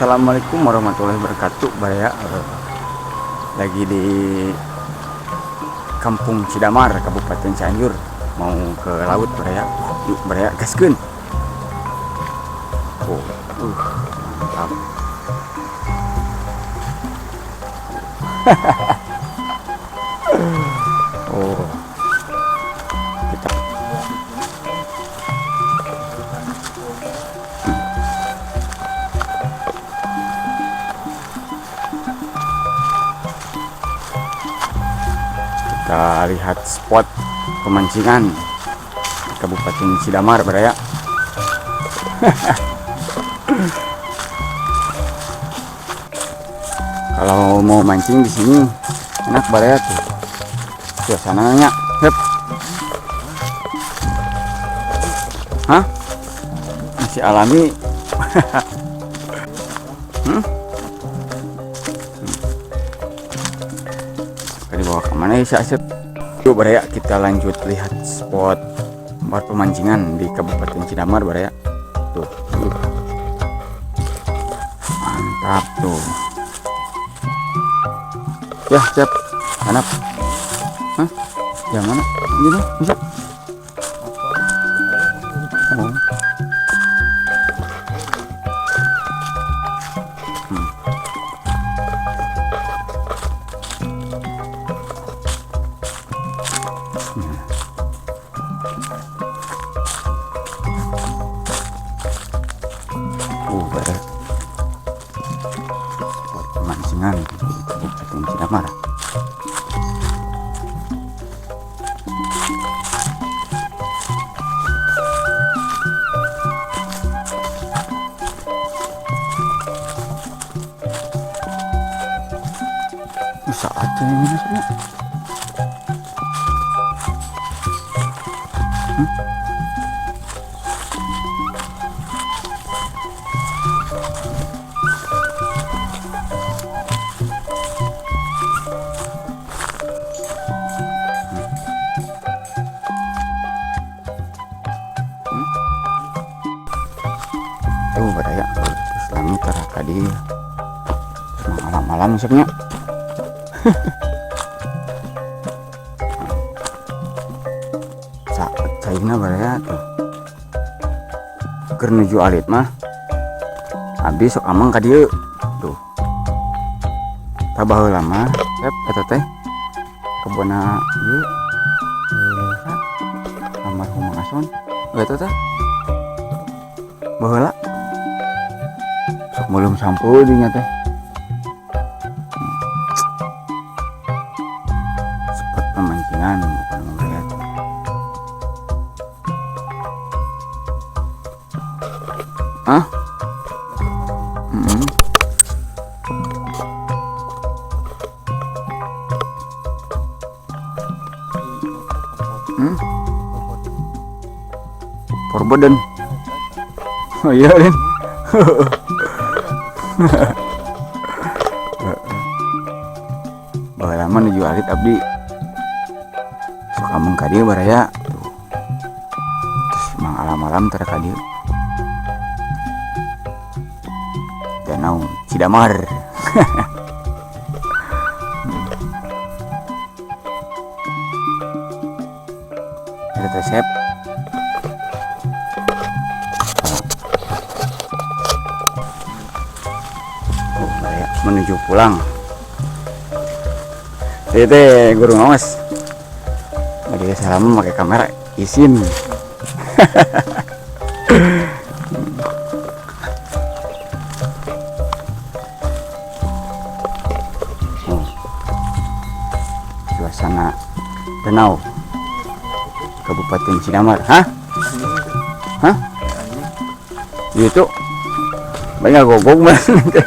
Assalamualaikum warahmatullahi wabarakatuh. Baraya, lagi di Kampung Cidamar, Kabupaten Cianjur, mau ke laut baraya. Yuk baraya, gaskeun. Oh, mantap. Oh, kita kita lihat spot pemancingan di Kabupaten Cidamar baraya. Kalau mau mancing di sini enak baraya tuh suasananya. Hep. Hah? Masih alami. Hmm? Dibawa kemana ya si Asep? Yuk baraya, kita lanjut lihat spot tempat pemancingan di Kabupaten Cidamar baraya. Tuh, tuh. Mantap tuh. Ya, siap. Anak. Hah? Yang mana? Ini bisa. Oh. Baraya. Spot pemancingan di Kabupaten Cidamar. Saatnya ini masuknya. Tuh baraya, terus lami tara ka dieu. Malam-malam masuknya. Saat cairna baraya tuh. Keur nuju alit mah abdi sok amang ka dieu tuh. Tah baheula mah sep eta teh kebona ieu almarhum Mang Ason. Eta teh baheula sok meuleum sampo dinya teh. Spot pemancingan bukan baraya. Hah? Hmm? Forbidden. Oh iya, Rin. Baheula mah nuju alit abdi sok ameng ka dieu baraya tuh. Terus mang alam-alam tara ka dieu. Danau Cidamar. Ada resep. Oh, baraya menuju pulang. Itu teh guru ngawas. Lagi salam pakai kamera izin. Oh. Suasana danau Kabupaten Cidamar. Hah? Hah? Itu banyak gogong banget.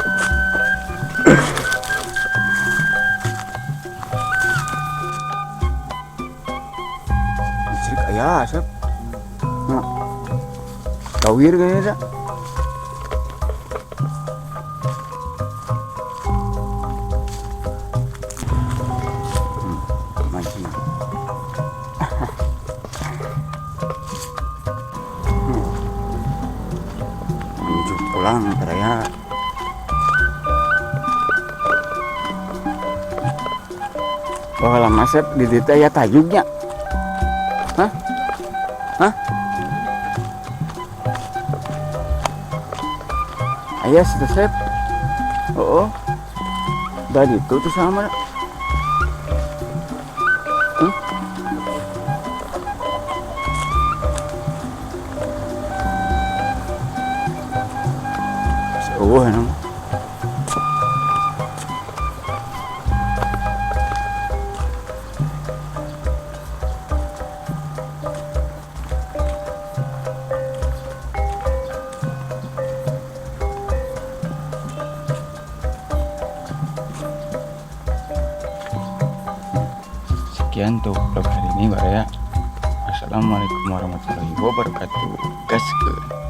Listrik aya, Asep. Nah. Tawir kayaknya dah. Mancing. Menuju pulang baraya. Baheula mah, Sep, di dieu teh aya tayugnya. Hah? Hah? Aya situ, Sep. Oh. Dari itu tuh sama. Oh, emang. Sekian tuh vlog hari ini, Baraya. Assalamualaikum warahmatullahi wabarakatuh. Gaskeun.